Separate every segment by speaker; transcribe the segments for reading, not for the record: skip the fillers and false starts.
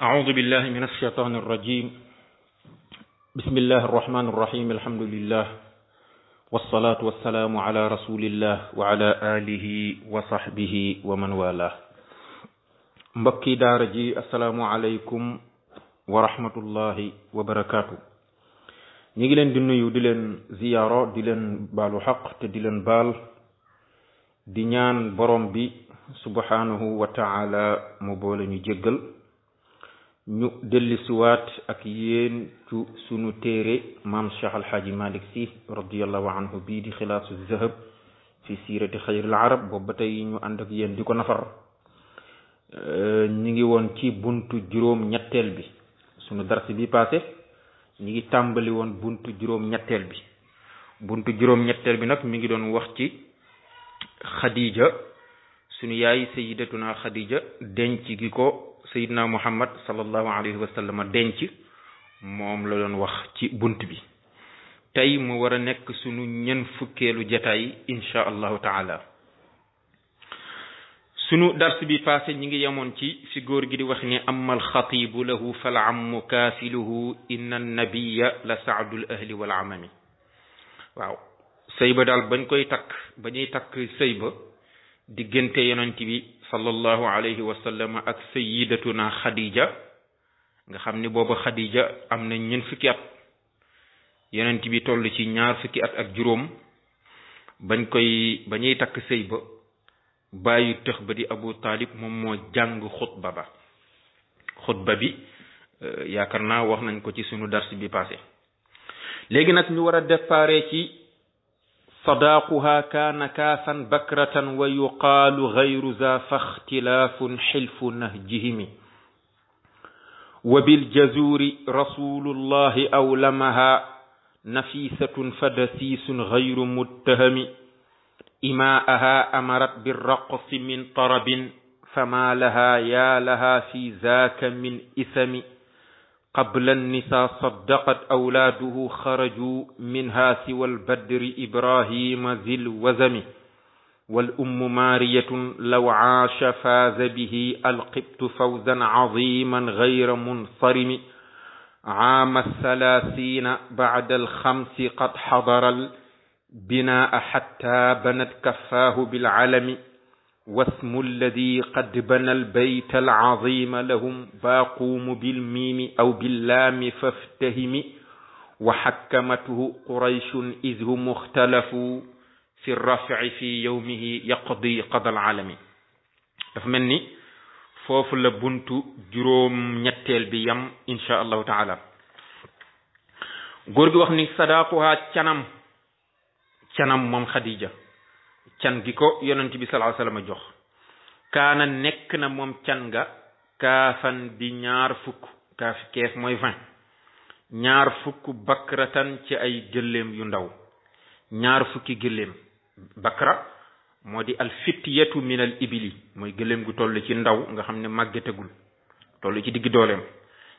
Speaker 1: أعوذ بالله من الشيطان الرجيم. بسم الله الرحمن الرحيم. الحمد لله والصلاة والسلام على رسول الله وعلى آله وصحبه ومن والاه. mbokki daara ji assalaamu aleykum wa rahmatullahi wa barakaatu. ñi ngi leen di nuyu di leen ziyaaro di leen baalu xaq te di leen baal di ñaan borom bi subhanahu wa taala mu boole ñu jéggal ñu dellisuwaat ak yéen ci sunu téere maam Cheikh Alxaaji Malik Si radiallahu anhu bii di xilaasu zahab fi siirati xayril arab boobu ba tey ñu ànd ak yéen di ko nafar. ñi ngi woon ci buntu juróom ñetteel bi. sunu darsi bi passé ñi ngi tàmbali woon buntu juróom ñetteel bi. buntu juróom ñetteel bi nag mi ngi doon wax ci Khadija, sunu yaay sayyidatuna Khadija denc gi ko Seydina Muhammad sallallahu alayhi wa sallam denc moom la doon wax ci bunt bi. tey mu war a nekk sunu ñen fukkeelu jataay insha allahu taala. sunu dars bi passé ñi ngi yemoon ci fi góor gi di wax ni amma alxatibu lahu fal ammu kaafiluhu inna nabiya la saadul ahli wal amami. waaw sëy ba daal bañ koy takk ba ñuy takk sëy ba diggante yonent bi sallallahu alayhi wa sallam ak sayyidatuna Khadija nga xam ni booba Khadija am na ñeent fukki at yonent bi toll ci ñaar fukki at ak juróom ba ñuy takk sëy ba bàyyi tëx ba di Abu Talib moom moo jàng xutba bi yaakaar naa wax nañ ko ci sunu dars bi passé. léegi nag ñu war a déparé ci sadaaquha kaana kaafan bakratan wa yuqaalu gayru za faxtilaafun xilfu nahjihimi wa biljazuri rasulullahi awlamaha nafisatun fadasiisun gayru muttahami imaaha amarat birraqsi min tarabin fama laha yaa laha fi zaaka min isami قبل النساء صدقت أولاده خرجوا منها سوى البدر إبراهيم ذي الوزم والأم مارية لو عاش فاز به القبط فوزا عظيما غير منصرم عام 30 بعد الخمس قد حضر البناء حتى بنت كفاه بالعلم واسم الذي قد بنى البيت العظيم لهم باقوم بالميم أو باللام فافتهم وحكمته قريش إذ هم اختلفوا في الرفع في يومه يقضي قضى العالم. dafa mel ni foofu la buntu juróom ñetteel bi yam insha allahu taala. góor gi wax ni sadaaquha canam moom Khadija, can gi ko yonent bi sallallahu alayhi wasallam jox kaana nekk na moom can nga kaafan di ñaar fukk kaaf keef mooy 20 ñaar fukk bakratan ci ay gëléem yu ndaw ñaar fukki gëléem. bakra moo di al fityatu min al ibili mooy gëléem gu toll ci ndaw nga xam ne màggetagul toll ci digg dooleem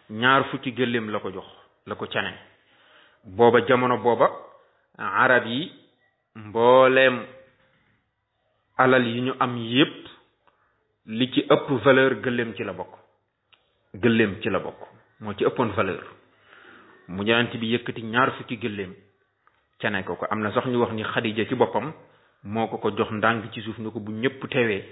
Speaker 1: ñaar fukki gëléem la ko jox la ko cane. booba jamono booba arab yi mbooleem alal yi ñu am yépp li ci ëpp valeur gëléem ci la bokk moo ci ëppoon valeur. mu yonent bi yëkkati ñaar fukki gëléem cane ko am na sax ñu wax ni Khadija ci boppam moo ko jox ndànk ci suuf ni ko bu ñëpp teewee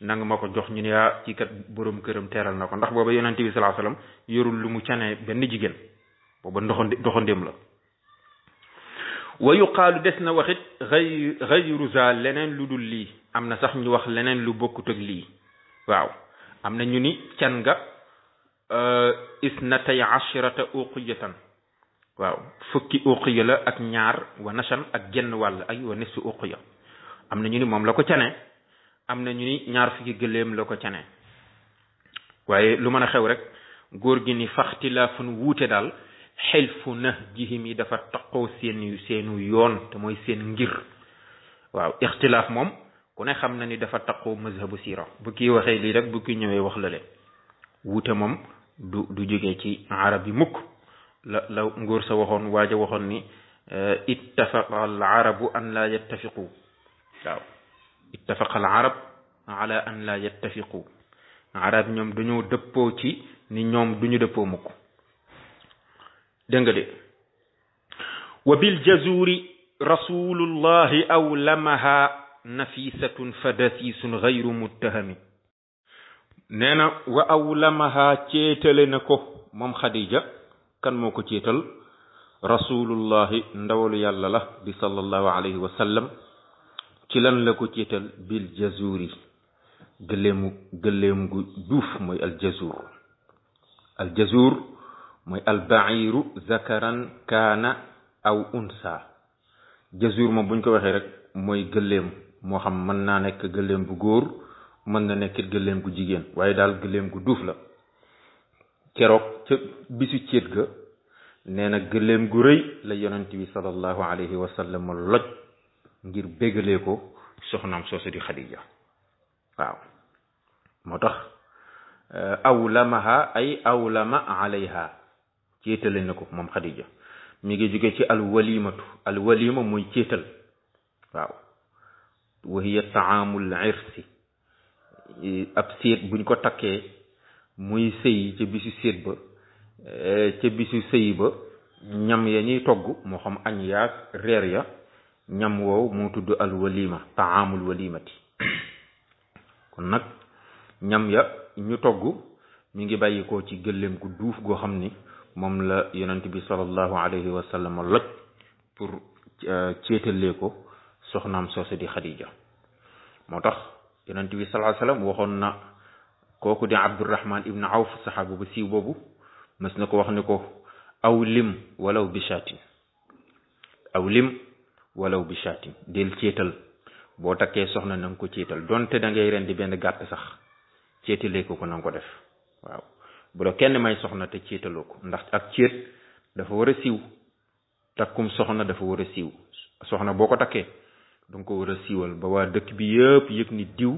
Speaker 1: nanga ma ko jox ñu ne yaa ci kat borom këram teeral na ko ndax booba yonent bi sallallahu alayhi wasallam yorul lu mu cane benn jigéen booba doxandéem la. wa yuqaalu des na waxit gayru za leneen lu dul lii am na sax ñu wax leneen lu bokkut ak lii. waaw am na ñu ni can nga isnatay ashrata uqiyatan. waaw fukki uqiya la ak ñaar wa nashan ak genn wàll ay wa nisfu uqiya. am na ñu ni moom la ko cane am na ñu ni ñaar fukki gëléem la ko cane. waaye lu mën a xew rek góor gi ni faxtilaafun wuute daal xilfu nahjihim yi dafa taqoo seenu yoon te mooy seen ngir. waaw ixtilaaf moom ku ne xam na ni dafa taqoo mazhabu siira bu kii waxee lii rek bu kii ñëwee wax la leen. wuute moom du jógee ci arab yi mukk la ngóor sa waxoon waaja waxoon ni ittafaqa al arabu an la yattafiqu. waaw ittafaqa al arab ala an la yattafiqu. arab ñoom dañoo dëppoo ci ni ñoom duñu dëppoo mukk dégg nga de wa bil jazuri rasulullahi awlamaha nafisatun fadasisun ghayru muttahami nee na wa awlamaha ceetale na ko moom Khadija kan moo ko ceetal rasulullahi ndawalu yàlla la bi sallallahu alayhi wa sallam ci lan la ko ceetal bil jazuri gëléem gu duuf mooy al jazur mooy al ba'iru zakaran kaana aw unsa jazur moom buñ ko waxee rek mooy gëléem moo xam mën naa nekk gëléem bu góor mën na nekk gëléem gu jigéen waaye daal gëléem gu duuf la keroog ca bisu céet ga nee na gëléem gu rëy la yonent bi sallallahu alayhi wa sallam loj ngir bégalee ko soxnaam soosu di Khadija waaw moo tax awlamaha ay awlama alayha céetale na ko moom Khadija mi ngi jóge ci alwalima muy céetal waaw wa hiya taamul irsi ab séet buñ ko takkee muy sëy ca bisu séet ba ca bisu sëy ba ñam ya ñuy togg moo xam añ yaag reer ya ñam woow moo tudd alwalima taamul walimati kon nag ñam ya ñu togg mi ngi bàyyi ko ci gëléem gu duuf goo xam ni moom la yonent bi sallallahu alayhi wa sallam loj pour ceetalee ko soxnaam soose di Khadija moo tax yonent bi sallallahu alayhi wa sallam waxoon na kooku di Abdurrahman ibn Awf saxaaba bu siiw boobu mës na ko wax ni ko aw lim walaw bi shaatin del ceetal boo takkee soxna na nga ko ceetal donte da ngay rendi benn gàtt sax ceetalee ko na nga ko def waaw bu la kenn may soxna te ceetaloo ko ndax ak ceet dafa war a siiw takkum soxna dafa war a siiw soxna boo ko takkee danga ko war a siiwal ba waa dëkk bi yëpp yëg ni diw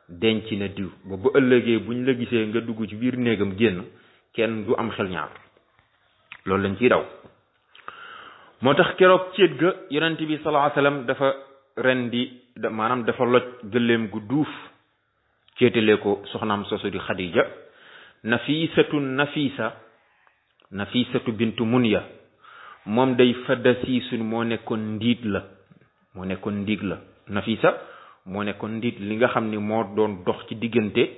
Speaker 1: denc na diw ba bu ëllëgee buñ la gisee nga dugg ci biir néegam génn kenn du am xel ñaar loolu lañ ciy daw moo tax keroog ceet ga yonent bi sallallahu alayhi wasallam dafa rendi maanaam dafa loj gëléem gu duuf ceetalee ko soxnaam sosu di Khadija nafisatu bintu munya moom day fadasiisun moo nekkoon ndiig la nafisa moo nekkoon ndiig li nga xam ni moo doon dox ci diggante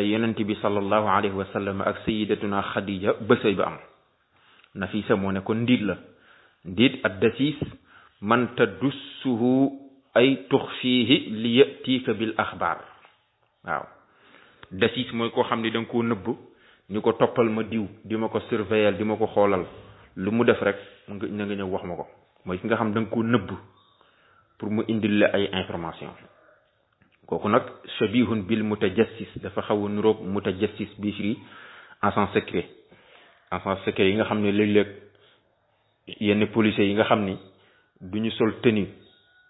Speaker 1: yonent bi sallallahu alayhi wa sallam ak sayidatuna Khadija ba sëy ba am nafisa moo nekkoon ndiig ad dasiis man tadussuhu ay tuxfiihi li yatiika bil axbaar waaw dasiis mooy koo xam ni da nga koo nëbb ni ko toppal ma diw di ma ko surveiller di ma ko xoolal lu mu def rek na nga ñëw wax ma ko mooy ki nga xam da nga koo nëbb pour mu indil la ay information kooku nag shabihun bil mutajassis dafa xaw a nuroog mutajassis bi firi agent secret yi nga xam ne léeg-léeg yenn policiers yi nga xam ni du ñu sol tenue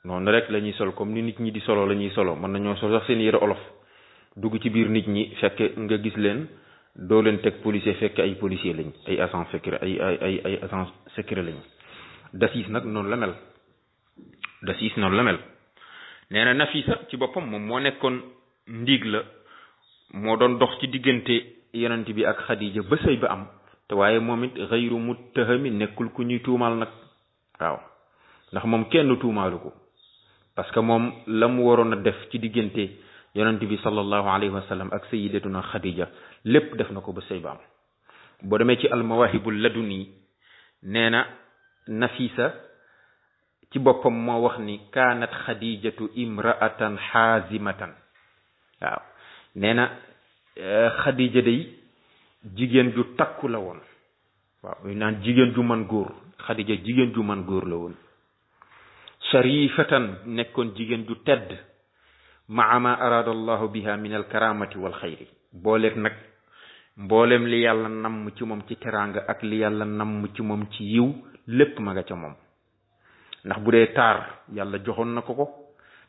Speaker 1: noonu rek la ñuy sol comme ni nit ñi di solo la ñuy solo mën nañoo sol sax seen yére olof dugg ci biir nit ñi fekk nga gis leen doo leen teg policier fekk ay policier lañ ay agent secret ay agent secret lañ dasiis nag noonu la mel nee na Nafisa ci boppam moom moo nekkoon ndiig la moo doon dox ci diggante yonent bi ak Khadija ba sëy ba am te waaye moom it xayru muttahami nekkul ku ñuy tuumaal nag waaw ndax moom kenn tuumaalu ko parce que moom la mu waroon a def ci diggante yonent bi sallallahu alayhi wa sallam ak sayyidatuna Khadija lépp def na ko ba sëy ba am boo demee ci almawahibul laduni nee na Nafisa ci boppam moo wax ni kaanat Khadijatu imraatan xaazimatan waaw nee na Khadija day jigéen ju takku la woon waaw ñu naan jigéen ju man góor Khadija jigéen ju man góor la woon sharifatan nekkoon jigéen ju tedd maa ma araada allahu biha min alkaramati wal xayri booleeg nag mboolem li yàlla namm ci moom ci teraanga ak li yàlla namm ci moom ci yiw lépp ma nga ca moom ndax bu dee taar yàlla joxoon na ko ko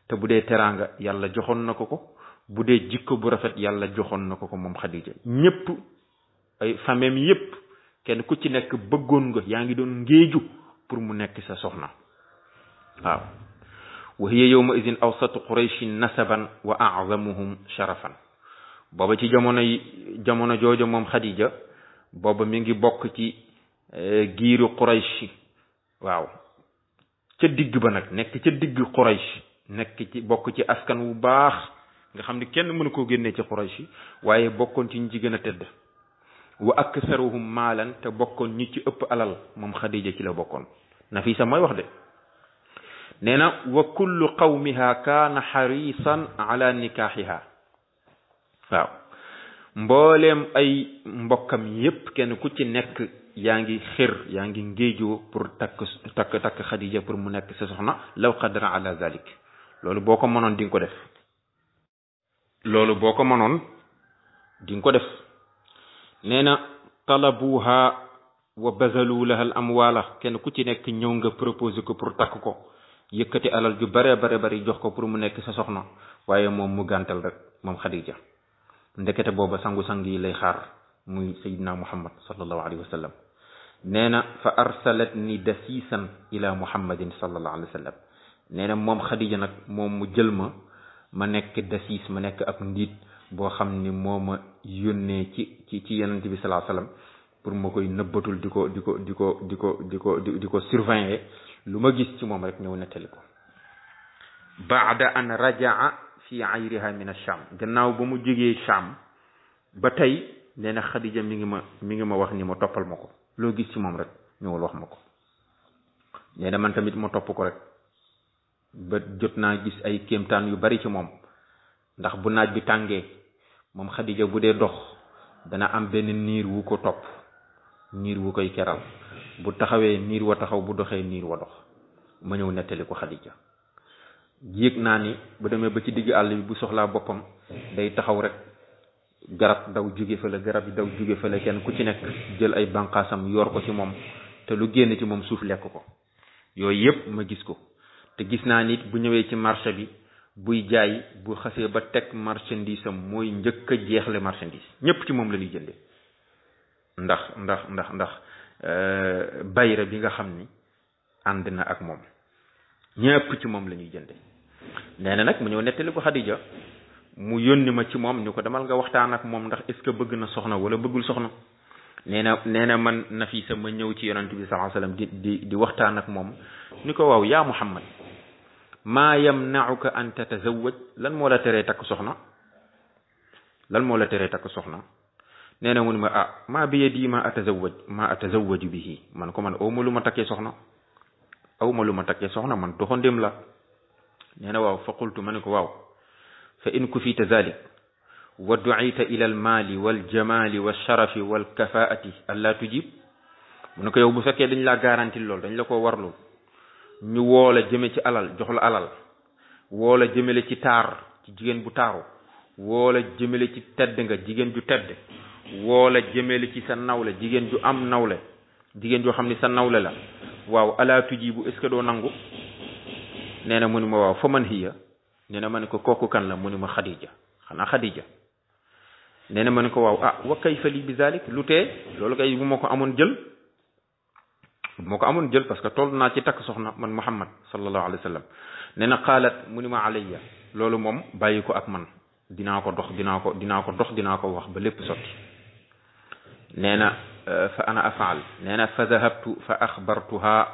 Speaker 1: te bu dee teraanga yàlla joxoon na ko ko bu dee jikko bu rafet yàlla joxoon na ko ko moom Khadija ñépp ay famem yépp kenn ku ci nekk bëggoon nga yaa ngi doon ngéeju pour mu nekk sa soxna waaw wa hiya yawma idin awsatu qurayshin nasaban wa a'zamuhum sharafan booba ci jamono jooju moom Xadija booba mi ngi bokk ci giiru Quraysh waaw ca digg ba nag nekk ca digg Quraysh nekk ci bokk ci askan wu baax nga xam ne kenn mënu koo génnee ci Quraysh waaye bokkoon ci ñi ci gën a tedd wa aktharuhum maalan te bokkoon ñi ci ëpp alal moom Xadija ci la bokkoon Nafisa mooy wax de nee na wa kullu qawmiha kaana xarisan ala nikaaxiha waaw mbooleem ay mbokkam yépp kenn ku ci nekk yaa ngi xir yaa ngi ngéejoo pour takk Xadija pour mu nekk sa soxna law qadara ala zalik loolu boo ko mënoon di nga ko def loolu boo ko mënoon di nga ko def nee na talabuha wa bazalu laha al amwala kenn ku ci nekk ñëw nga proposé ko pour takk ko yëkkati alal ju bare bari jox ko pour mu nekk sa soxna waaye moom mu gàntal rek moom Xadija ndekete booba sangu-sang yi lay xaar muy sayidna muhammad sallallahu alayhi wa sallam nee na fa arsalat ni dasiisan ila muhammadin sallallahu alayhi wa sallam nee na moom Xadija nag moom mu jël ma nekk dasiis ma nekk ab ndiit boo xam ni moo ma yónnee ci yonent bi sallallahu alayhi wa sallam pour ma koy nëbbatul di ko surveiller lu ma gis ci moom rek ñëw nettali ko baada an rajaa fi ayriha min ash-Sham gannaaw ba mu jógee Sham ba tey nee na Xadija mi ngi ma wax ni ma toppal ma ko loo gis ci moom rek ñëwul wax ma ko nee na man tamit ma topp ko rek ba jot naa gis ay kéemtaan yu bari ci moom ndax bu naaj bi tàngee moom Xadija bu dee dox dana am benn niir wu ko topp niir wu koy keral bu taxawee niir wa taxaw bu doxee niir wa dox ma ñëw nettali ko Xadija yéeg naa ni bu demee ba ci digg àll bi bu soxlaa boppam day taxaw rek garab daw jóge fële garab yi daw jóge fële kenn ku ci nekk jël ay bànqaasam yor ko ci moom te lu génn ci moom suuf lekk ko yooyu yépp ma gis ko te gis naa nit bu ñëwee ci marché bi buy jaay bu xasee ba teg marchandise am mooy njëkk a jeexle marchandise ñépp ci moom la ñuy jënde ndax bayra bi nga xam ni ànd na ak moom ñépp ci moom la ñuy jënde nee na nag mu ñëw nettali ko Xadija mu yónni ma ci moom ñu ko demal nga waxtaan ak moom ndax est-ce que bëgg na soxna wala bëggul soxna nee na man Nafisa ma ñëw ci yonent bi sallallahu alayhi wasallam di waxtaan ak moom ni ko waaw yaa Muhammad maa yamna'uka an tatazawwaj lan moo la teree takk soxna nee na mu ne ma maa bi yadi ma atazawwaju bihi man ko man awma lu ma takkee soxna man doxandéem la nee na waaw fa qultu ma ne ko waaw fa in kufita zalik wa du'ita ila al mali wal jamali wal sharafi wal kafaati alla tujib mu ne ko yow bu fekkee dañ laa garanti lool dañ la ko warlul ñu woola jëme ci alal jox la alal woola jëmele ci taar ci jigéen bu taaru woola jëmele ci tedd nga jigéen ju tedd woola jëmele ci sa nawle jigéen ju am nawle jigéen joo xam ni sa nawle la waaw ala tujibu est-ce que doo nangu nee na mu ni ma waaw fa man hiya nee na ma ne ko kooku kan la mu ni ma Xadija xanaa Xadija nee na ma ne ko waaw wa kayfa li bi zalik lu tee loolu kay bu ma ko amoon jël parce que toll naa ci takk soxna man Muhammad sallallahu alayhi wa sallam nee na qaalat mu ni ma alayya loolu moom bàyyi ko ak man dinaa ko wax ba lépp sotti nee na fa ana afaal nee na fa dahabtu fa axbartuha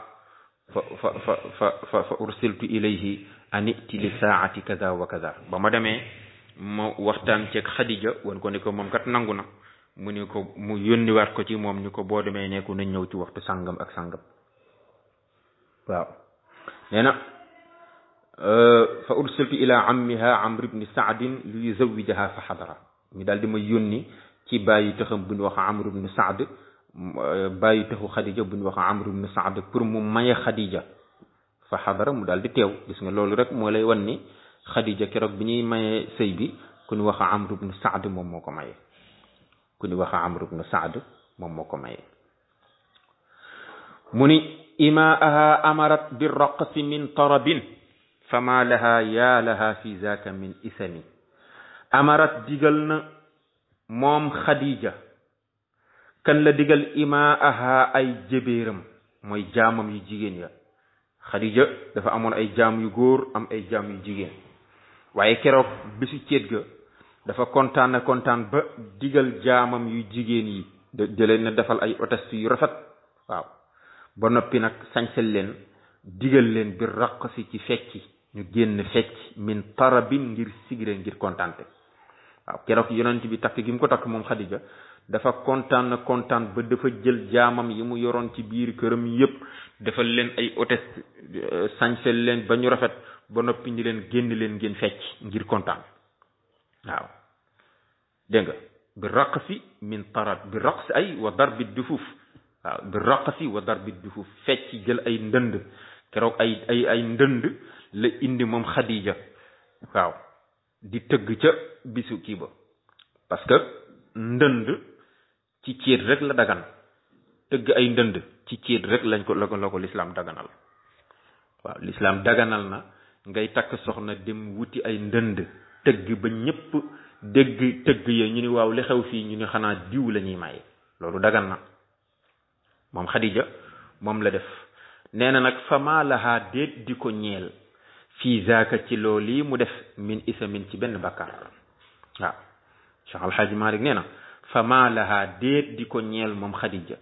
Speaker 1: fa ursiltu ilayhi an iti li saati kaza wa kaza ba ma demee ma waxtaan ceeg Xadija wan ko ni ko moom kat nangu na mu ni ko mu yónniwaat ko ci moom ni ko boo demee nekku nañ ñëw ci waxtu sàngam ak sàngam waaw nee na fa ursiltu ila ammiha Amr ibn Saad li yuzawwijaha fa xadara mi daal di ma yónni ci bàyyi taxam bu ñu wax Amr ibn Saad bàyyi taxu Xadija bu ñu wax Amr ibn Saad pour mu maye Xadija fa xadara mu daal di teew gis nga loolu rek moo lay wan ni Xadija keroog bi ñuy maye sëy bi ku ñu wax Amr ibn Saad moom moo ko maye mu ni imaaha amarat bi raqsi min tarabin fama laha yaa laha fi zaaka min isami amarat digal na moom Xadija kan la digal imaaha ay jëbeeram mooy jaamam yu jigéen ya Xadija dafa amoon ay jaam yu góor am ay jaam yu jigéen waaye keroog bisu céet ga dafa kontaan ba digal jaamam yu jigéen yi jëleen na defal ay hôtesse yu rafet waaw ba noppi nag sañsel leen digal leen bi raqsi ci fecci ñu génn fecc min tarabin ngir sigre ngir kontaante waaw keroog yonent bi takk gi mu ko takk moom Xadija dafa kontaan ba dafa jël jaamam yi mu yoroon ci biir këram yépp defal leen ay hôtesse sañsel leen ba ñu rafet ba noppi ni leen génn leen ngeen fecc ngir kontaan waaw dégg nga bi raqsi min tarab bi raqsi ay wa darbi dufuf waaw bi raqsi wa darbi dufuf fecc jël ay ndënd keroog ay ndënd la indi moom Xadija waaw di tëgg ca bisu kii ba parce que ndënd ci céet rek la dagan tëgg ay ndënd ci céet rek lañ ko la ko lislaam daganal waaw lislaam daganal na ngay takk soxna dem wuti ay ndënd tëgg ba ñépp dégg tëgg ya ñu ni waaw li xew fii ñu ni xanaa diw la ñuy maye loolu dagan na moom Xadija moom la def nee na nag fama lahaa déet di ko ñeel fii zaaka ci loolu mu def min isamin ci benn bakkaar waaw Cheikh Alhaaji Malik nee na fama lahaa déet di ko ñeel moom Xadija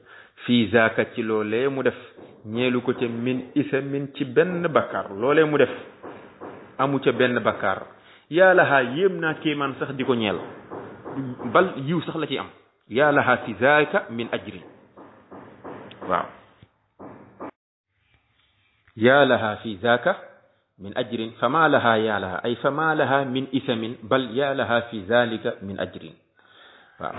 Speaker 1: fii zaaka ci loolee mu def ñeelu ko ca min isamin ci benn bakkaar loolee mu def amu ca benn bakkaar yaa lahaa yéem naa kéemaan sax di ko ñeel bal yiw sax la ci am yaa lahaa fi zaaka min ajrin waaw yaa lahaa fi zaaka min ajrin fama lahaa yaa lahaa ay fama lahaa min isamin bal yaa lahaa fi zalika min ajrin waaw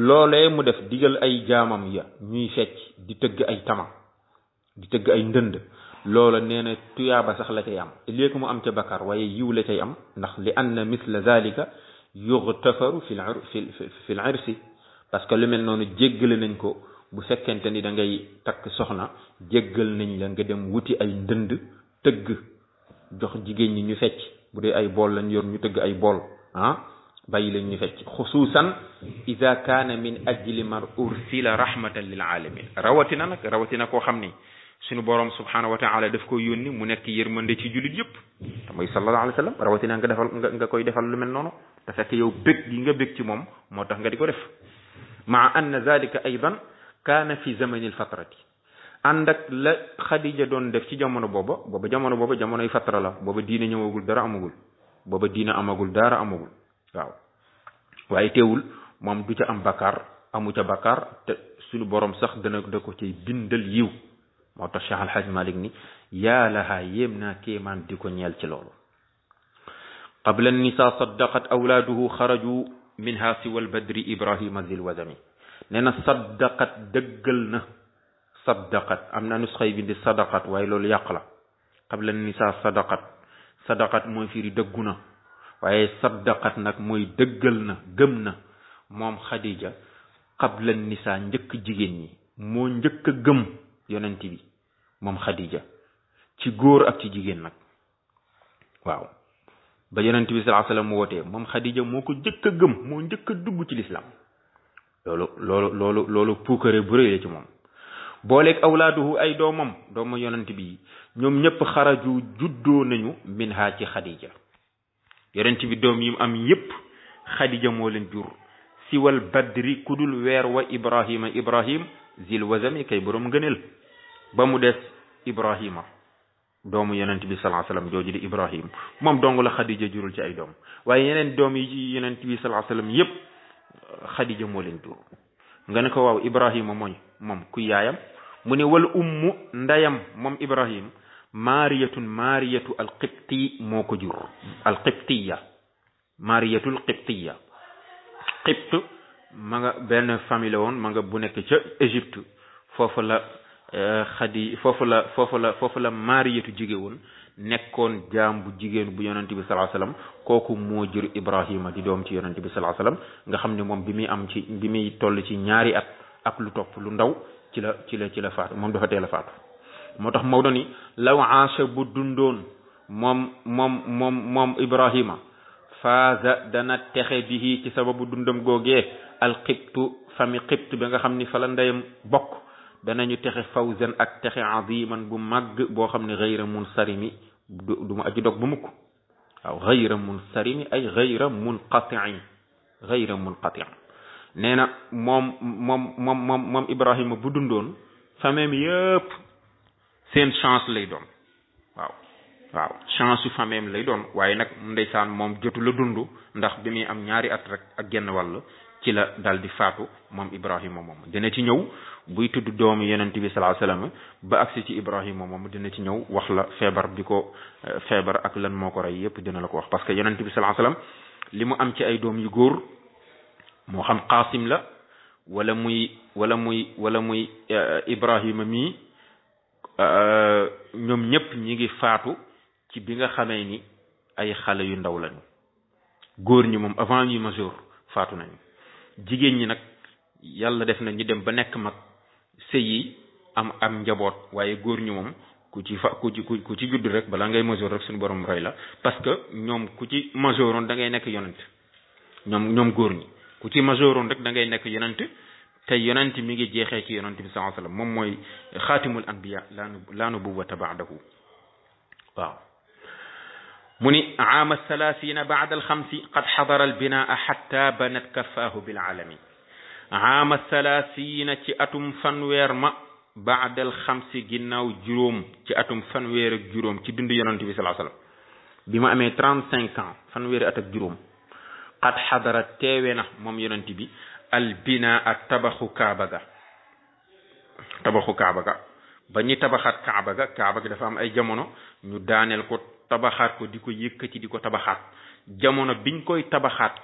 Speaker 1: loolee mu def digal ay jaamam ya ñuy fecc di tëgg ay tama di tëgg ay ndënd loola nee na tuyaaba sax la cay am léegi mu am ca bakkaar waaye yiw la cay am ndax li anna misla zalika yughtafaru fi l irsi parce que lu mel noonu jéggale nañ ko bu fekkente ni da ngay takk soxna jéggal nañ la nga dem wuti ay ndënd tëgg jox jigéen ñi ñu fecc bu dee ay bool lañ yor ñu tëgg ay bool bàyyi lañ ñu fecc xusuusan ida kaana min ajli mar ursila rahmatan lil alamin rawatina koo xam ni suñu borom subhanahu wa taala daf ko yónni mu nekk yërmande ci jullit yëpp te mooy sallallahu alayhi wa sallam rawatina nga koy defal lu mel noonu te fekk yow bég gi nga bég ci moom moo tax nga di ko def maa anna zalika aydan kaana fi zamani alfatrati ànd ak la Xadija doon def ci jamono booba jamonoy fatra la booba diine ñëwagul dara amagul waaw waaye teewul moom du ca am bakkaar amu ca bakkaar te suñu borom sax da ko cay bindal yiw moo tax Cheikh Alhaj Malik ni yaa lahaa yéem naa kéemaan di ko ñeel ci loolu qabla nisa saddaqat awlaaduhu xaraju minha siwa albadri ibrahima zil wazami nee na saddaqat dëggal na saddaqat am na nusxay bindi sadaqat waaye loolu yàq la qabla nisa sadaqat mooy firi dëggu na waaye saddaqat nag mooy dëggal na gëm na moom Xadija qabla nisa njëkk jigéen ñi moo njëkk a gëm yonent bi moom Xadija ci góor ak ci jigéen nag waaw ba yonent bi sallallahu alayhi wasallam wootee moom Xadija moo ko njëkk a gëm moo njëkk a dugg ci lislaam loolu puukare bu rëy la ci moom booleeg awlaaduhu ay doomu yonent bi ñoom ñëpp xaraju juddoo nañu minha ci Xadija yonent bi doom yi mu am yépp Xadija moo leen jur siwal badri kudul weer wa ibrahim zil wazami kay boroom ngëneel ba mu des ibrahima doomu yonent bi sallallahu alayhi wasallam jooju di ibrahim moom dong la Xadija jurul ci ay doom waaye yeneen doom yi ci yonent bi sallallahu alayhi wasallam yépp Xadija moo leen jur nga ne ko waaw ibrahima mooy moom ku yaayam mu ne wal ummu ndayam moom ibrahim maariyatu alqibti moo ko jur alqibtiya maariyatul qibtiya qibt ma nga benn famille la woon ma nga bu nekk ca Égypte foofu la maariyatu jóge woon nekkoon jaam bu jigéen bu yonent bi sallallahu alayhi wasallam kooku moo jur ibrahima di doom ci yonent bi sallallahu alayhi wasallam nga xam ne moom bi muy toll ci ñaari at ak lu topp lu ndaw ci la faatu moom dafa teel a faatu moo tax Maodo ni law aasha bu dundoon moom Ibrahima faaza dana texe bihi ci sababu dundam googee alxibtu fami xibt bi nga xam ni fa la ndeyam bokk danañu texe fawzan ak texe aziman bu màgg boo xam ne gayra munsarimi du mu aji dog bu mukk waaw gayra munsarimi ay gayra munqatiin gayra munqatiin nee na moom Ibrahima bu dundoon famem yëpp seen chance lay doon waaw chance su famem lay doon waaye nag ndeysaan moom jotu la dund ndax bi muy am ñaari at rek ak genn wàll ci la dal di faatu moom Ibrahima moom dina ci ñëw buy tudd doomu yonent bi sallallahu alayhi wasallam ba agsi ci Ibrahima moom dina ci ñëw wax la feebar bi ko feebar ak lan moo ko rey yépp dina la ko wax parce que yonent bi sallallahu alayhi wasallam li mu am ci ay doom yu góor moo xam Qaasim la wala muy Ibrahima mii ñoom ñëpp ñi ngi faatu ci bi nga xamee ni ay xale yu ndaw lañu góor ñi moom avant ñuy majeur faatu nañu jigéen ñi nag yàlla def na ñu dem ba nekk mag sëy yi am njaboot waaye góor ñi moom ku ci judd rek balaa ngay majeur rek suñu borom rey la parce que ñoom ku ci majeuroon da ngay nekk yonent ñoom góor ñi ku ci majeuroon rek da ngay nekk yonent te yonent mi ngi jeexee ci yonent bi sallallahu alayhi wasallam moom mooy xaatimul anbiya laa nubuwwata ba'dahu waaw mu ni aama thalathina ba'da al-khamsi qad hadara al-binaa hatta banat kaffaahu bil alami aama thalathina ci atum fanweer ma ba'da al-khamsi ginnaaw juróom ci atum fanweer ak juróom ci dundu yonent bi sallallahu alayhi wasallam bi ma amee 35 ans fanweeri at ak juróom qad hadara teewe na moom yonent bi albina ak tabaxu kaaba ga ba ñuy tabaxaat kaaba ga dafa am ay jamono ñu daaneel ko tabaxaat ko di ko yëkkati di ko tabaxaat jamono biñ koy tabaxaat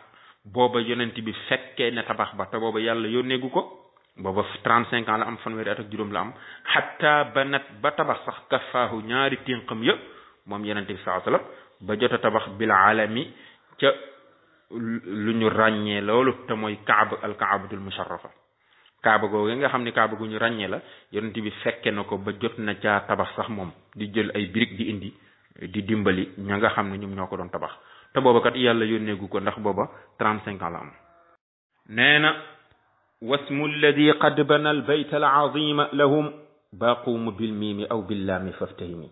Speaker 1: booba yonent bi fekkee ne tabax ba te booba yàlla yónneegu ko booba 35 ans la am fanweeri at ak juróom la am xatta banat ba tabax sax kafaahu ñaari ténqam yëpp moom yonent bi sallallahu alayhi wasallam ba jot a tabax bil alami ca lu ñu ràññee loolu te mooy kaabatul musharrafa kaaba googu nga xam ne kaaba gu ñu ràññee la yonent bi fekke na ko ba jot na caa tabax sax moom di jël ay briques di indi di dimbali ña nga xam ne ñoom ñoo ko doon tabax te booba kat yàlla yónneegu ko ndax booba 35 ans la am nee na wasmu alladi qad bana al bayta al azima lahum baqumu bil miimi aw bil laami faftahimi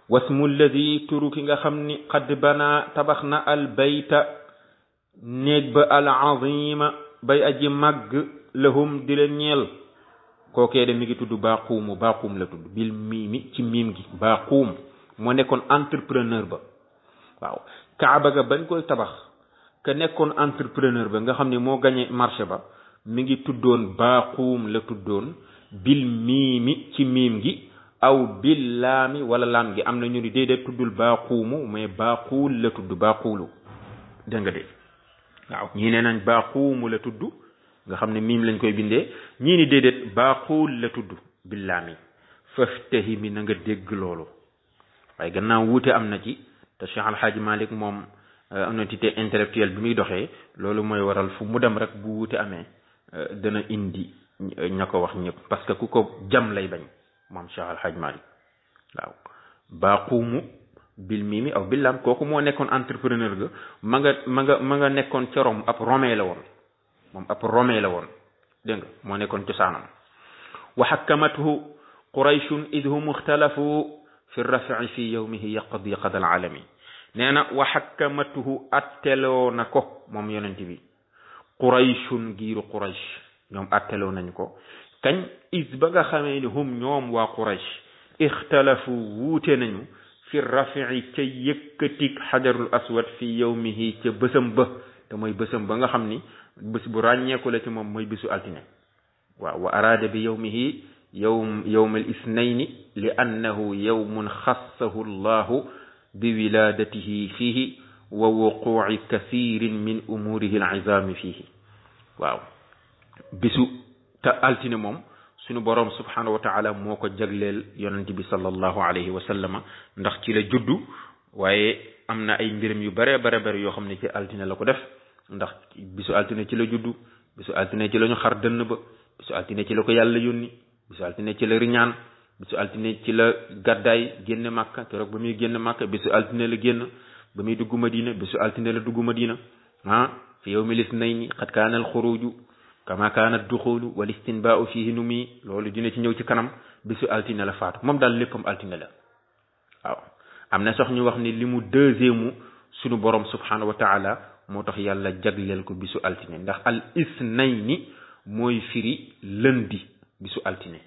Speaker 1: wasmu alladi turu ki nga xam ni qad bana tabax na al bayta néeg ba al azima bay aji màgg lahum di leen ñeel kookee de mi ngi tudd baaquum la tudd bil miimi ci miim gi baaquum moo nekkoon entrepreneur ba waaw kaaba ga bañ koy tabax ka nekkoon entrepreneur ba nga xam ne moo gañe marché ba mi ngi tuddoon baaquum la tuddoon bil miimi ci miim gi aw bil laami wala laam gi am na ñu ni déedéet tuddul baaquumu mais baaquul la tudd baaquulu dégg nga de waaw ñii nee nañ baaquumu la tudd nga xam ne miim lañ koy bindee ñii ni déedéet baaquul la tudd billaami faftahimi na nga dégg loolu waaye gannaaw wuute am na ci te Cheikh Al Hadj Malick moom honnêteté intellectuelle bi muy doxee loolu mooy waral fu mu dem rek bu wuute amee dana indi ña ko wax ñëpp parce que ku ko jam lay bañ moom Cheikh Al Hadj Malick waaw baaquumu bil miimi aw billaam kooku moo nekkoon entrepreneur ga ma nga nekkoon ca Rome ab romain la woon moom ab romain la woon dégg nga moo nekkoon cosaanam wa hakkamatuhu qurayshun id hum ixtalafu fi rafi fi yawmihi yaqdi qada al alami nee na wa hakkamatuhu atteloo na ko moom yonent bi qurayshun giiru quraysh ñoom atteloo nañu ko kañ is ba nga xamee ni hum ñoom waa quraysh ixtalafu wuute nañu fi rafi ca yëkkatik xajarul aswad fi yawmihi ca bësam ba te mooy bësam ba nga xam ni bés bu ràññeeku la ci moom mooy bésu altine waaw wa araada bi yawmihi yawm al isnayni li annahu yawmun xassahu llahu bi wiladatihi fihi wa wuquci kathirin min umurihi al izami fihi waaw bésu te altine moom suñu boroom subhanahu wa taala moo ko jagleel yonent bi sallallahu alayhi wa sallama ndax ci la juddu waaye am na ay mbiram yu bare yoo xam ne ci altine la ko def ndax bisu altine ci la juddu bisu altine ci la ñu xar dënn ba bisu altine ci la ko yàlla yónni bisu altine ci la riñaan bisu altine ci la gàddaay génn màkka keroog ba muy génn màkka bisu altine la génn ba muy dugg madina bisu altine la dugg madina fi yawmil isnayni qad kaana al xuruju kama kaana duxulu wal istinbaau fihi numi loolu dina ci ñëw ci kanam bisu altine la faatu moom daal léppam altine la waaw am na sax ñu wax ni li mu deuxième sunu borom subhanahu wa taala moo tax yàlla jagleel ko bisu altine ndax al isnayni mooy firi lundi bisu altine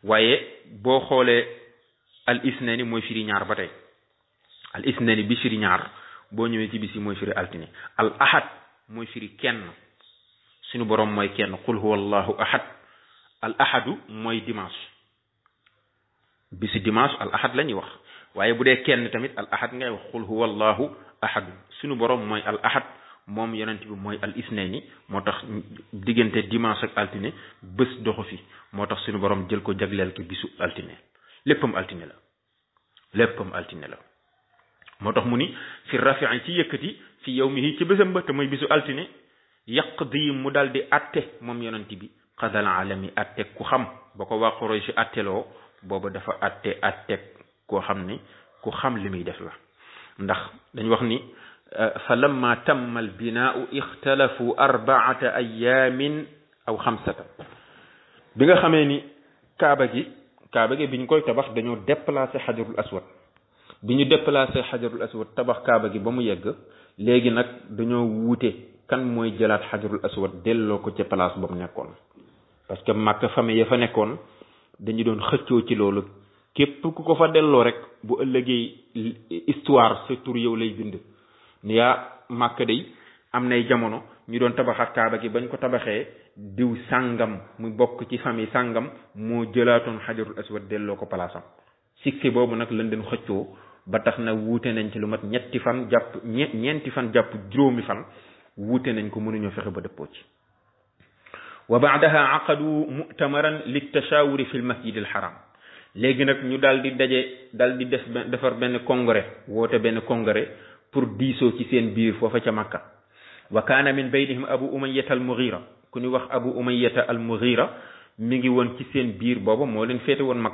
Speaker 1: waaye boo xoolee al isnayni mooy firi ñaar ba tey al isnayni bi firi ñaar boo ñëwee ci bis yi mooy firi altine al ahad mooy firi kenn sunu borom mooy kenn qul huwa allahu ahad al ahadu mooy dimanche bisu dimanche al ahad la ñuy wax waaye bu dee kenn tamit al ahad ngay wax qul huwa allahu ahad sunu borom mooy al ahad moom yonent bi mooy al isnayni moo tax diggante dimanche ak altine bés doxu fi moo tax sunu borom jël ko jagleel ko bisu altine léppam altine la moo tax mu ni fi rafi'i ci yëkkati fi yawmihi ci bésam ba te mooy bisu altine yaqdi mu dal di atte moom yonent bi qadal alami atte ku xam ba ko waa Quraysh atteloo booba dafa atte koo xam ne ku xam li muy def la ndax dañ wax ni fa lamma tamma al binaau ixtalafu 4 ayaamin aw 5 bi nga xamee ni kaaba gi biñ koy tabax dañoo déplacé xajarul aswad bi ñu déplacé xajarul aswad tabax kaaba gi ba mu yegg léegi nag dañoo wuute kan mooy jëlaat xajarul aswad delloo ko ca place ba mu nekkoon parce que Makka famille ya fa nekkoon dañu doon xëccoo ci loolu képp ku ko fa delloo rek bu ëllëgee histoire sa tur yow lay bind ni yaa Makka day am nay jamono ñu doon tabaxaat kaaba gi bañ ko tabaxee diw sàngam mu bokk ci famille sàngam moo jëlaatoon xajarul aswad delloo ko palaasam sikki boobu nag lañ leen xëccoo ba tax na wuute nañ ci lu mat ñeenti fan jàpp juróomi fan wuute nañ ko mënuñoo fexe ba dëppoo ci wa baadaha aqadu mu'tamaran litashawuri fi lmasjid alxaram léegi nag ñu daal di defar benn congrès woote benn congrès pour diisoo ci seen biir foofa ca Makka wa kaana min baynihim abu umayyata al mughira ku ñu wax abu umayyata al mughira mi ngi woon ci seen biir booba moo leen féete woon mag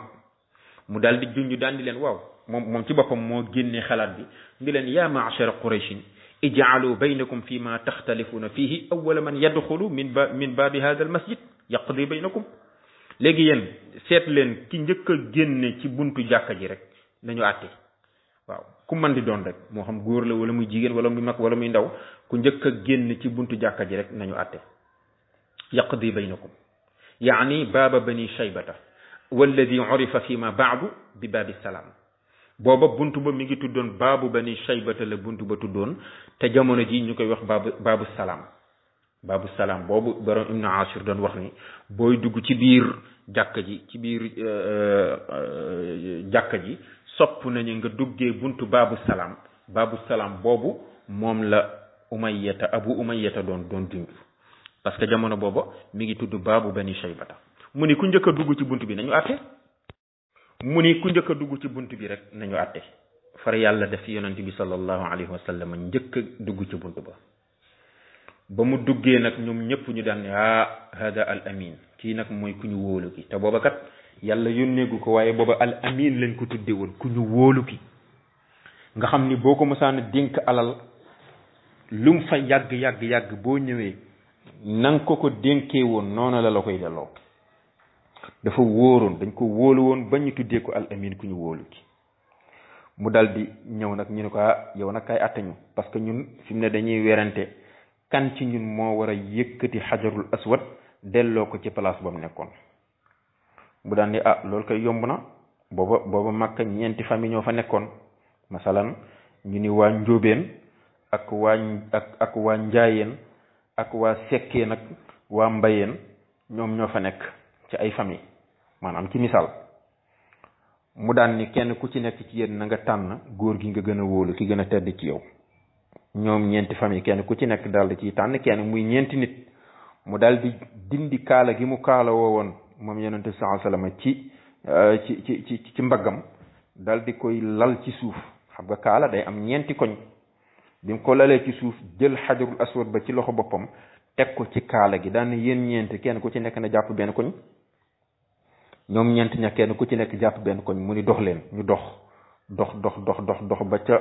Speaker 1: mu daal di junj daan di leen waaw moom ci boppam moo génnee xalaat bi ndi leen yaa ma'shara qurayshin ij'alu baynakum fi ma taxtalifuna fihi awwala man yadxulu min baabi hada al masjid yaqdi baynakum léegi yéen seet leen ki njëkk a génne ci buntu jàkka ji rek nañu àtte waaw ku man di doon rek moo xam góor la wala muy jigéen wala muy mag wala muy ndaw ku njëkk a génn ci buntu jàkka ji rek nañu àtte yaqdi baynakum yaani baaba bani shaybata walladi urifa fi ma baadu bi baabi salaam booba buntu ba mi ngi tuddoon baabu bani shaybata la buntu ba tuddoon te jamono ji ñu koy wax baabu salaam boobu borom Ibnu Ashir doon wax ni booy dugg ci biir jàkka ji sopp nañu nga duggee buntu baabu salaam boobu moom la abu umayyata doon dund parce que jamono booba mi ngi tudd baabu bani shaybata mu ni ku njëkk a dugg ci buntu bi nañu àtte rek nañu àtte far yàlla def yonent bi sallallahu alayhi wa sallam njëkk a dugg ci buntu ba mu duggee nag ñoom ñëpp ñu daan ne hada al amin kii nag mooy ku ñu wóolu ki te booba kat yàlla yónneegu ko waaye booba al amin lañ ko tudde woon ku ñu wóolu ki nga xam ni boo ko mësaana dénk alal lum fa yàgg boo ñëwee nang ko dénkee woon noonu la koy delloo dafa wóoroon dañ ko wóolu woon ba ñu tuddee ko al amin ku ñu wóolu ki mu dal di ñëw nag ñu ne ko yow nag kay attañu parce que ñun fi mu ne dañuy werante kan ci ñun moo war a yëkkati xajarul aswad delloo ko ci place ba mu nekkoon mu daan ni loolu koy yomb na booba Makka ñeenti famille ñoo fa nekkoon masalan ñu ni waa njóobeen ak waa njaayeen ak waa sekkeen ak waa mbayeen ñoom ñoo fa nekk ci ay famille maanaam ci misaal mu daan ni kenn ku ci nekk ci yéen na nga tànn góor gi nga gën a wóolu ki gën a tedd ci yow ñoom ñeenti famille kenn ku ci nekk daal di ciy tànn kenn muy ñeenti nit mu daal di dindi kaala gi mu kaala woo woon moom yonente sallallahu alayhi wasallam ci mbaggam daal di koy lal ci suuf xam nga kaala day am ñeenti koñ bi mu ko lalee ci suuf jël xajarul aswad ba ci loxo boppam teg ko ci kaala gi daan yéen ñeenti kenn ku ci nekk na jàpp benn koñ ñoom ñeent ña kenn ku ci nekk jàpp benn koñ mu ni dox leen ñu dox ba ca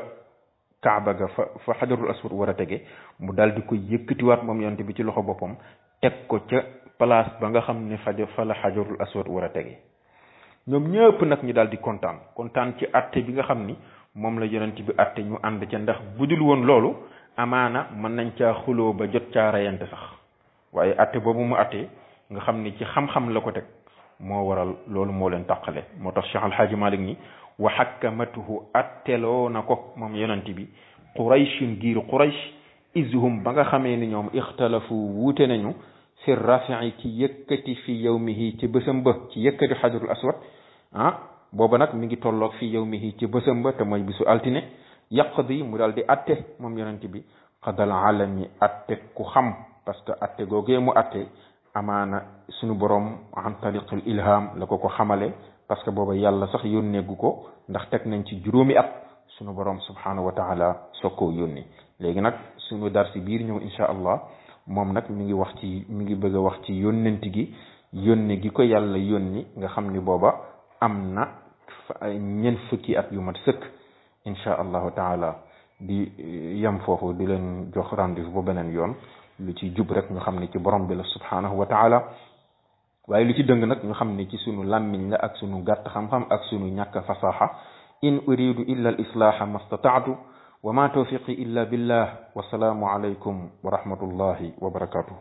Speaker 1: kaaba ga fa xajarul aswad war a tege mu daal di ko yëkkatiwaat moom yonte bi ci loxo boppam teg ko ca place ba nga xam ne fa la xajarul aswad war a tege ñoom ñëpp nag ñu daal di kontaan ci àtte bi nga xam ni moom la yonent bi atte ñu ànd ca ndax budul woon loolu amaana mën nañ caa xuloo ba jot caa reyante sax waaye atte boobu mu atte nga xam ni ci xam-xam la ko teg moo waral loolu moo leen tàqale moo tax Cheikh Alhaaji Malik ni wa hakkamatuhu atteloo na ko moom yonent bi qurayshun giiru quraysh izhum ba nga xamee ni ñoom ixtalafu wuute nañu fi rafi'i ci yëkkati fi yawmihi ci bësam ba ci yëkkati xajarul aswad booba nag mi ngi tolloog fi yawmihi ci bësam ba te mooy bisu altine yaqdi mu daal di atte moom yonent bi qadal alami atte ku xam parce que atte googee mu atte amaana suñu borom an tariqil ilham la ko xamale parce que booba yàlla sax yónneegu ko ndax teg nañ ci juróomi at suñu borom subhanahu wa taala soog koo yónni léegi nag suñu dar si biir ñëw insha allah moom nag mi ngi bëgg a wax ci yónnenti gi yónni gi ko yàlla yónni nga xam ni booba am na ñeent fukki at yu mat sëkk insha allahu taala di yem foofu di leen jox rendez-vous ba beneen yoon lu ci jub rek ñu xam ne ci borom bi la subhanahu wa taala waaye lu ci dëng nag ñu xam ne ci sunu làmmiñ la ak sunu gàtt xam-xam ak sunu ñàkk fasaxa in uridu illa al islaha ma stataatu wa ma tawfiqi illa billah wa salaamu alaykum wa rahmatullahi wa barakatuh